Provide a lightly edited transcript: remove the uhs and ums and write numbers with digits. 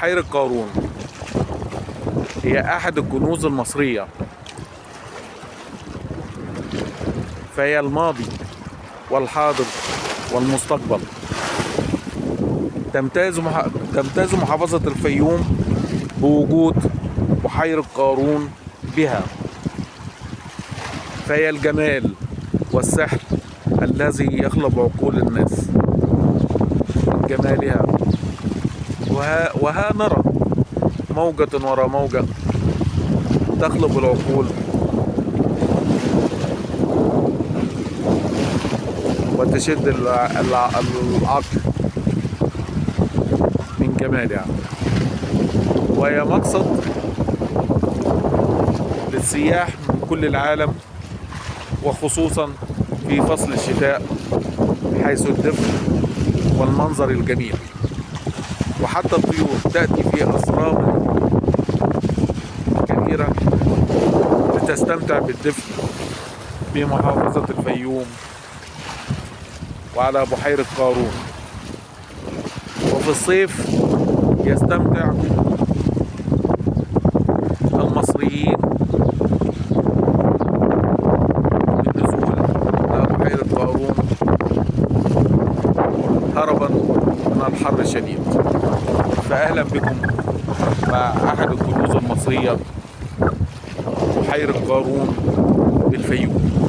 بحيرة قارون هي أحد الكنوز المصرية، فهي الماضي والحاضر والمستقبل. تمتاز محافظة الفيوم بوجود بحيرة قارون بها، فهي الجمال والسحر الذي يخلب عقول الناس من جمالها. وها نرى موجة وراء موجة تخلب العقول وتشد العقل من جمالها، وهي مقصد للسياح من كل العالم، وخصوصا في فصل الشتاء حيث الدفء والمنظر الجميل، وحتى الطيور تأتي في أسراب كبيرة لتستمتع بالدفء في محافظة الفيوم وعلى بحيرة قارون. وفي الصيف يستمتع المصريين بالنزول إلى بحيرة قارون هربا من الحر الشديد. فأهلا بكم مع أحد الكنوز المصرية، بحيرة قارون بالفيوم.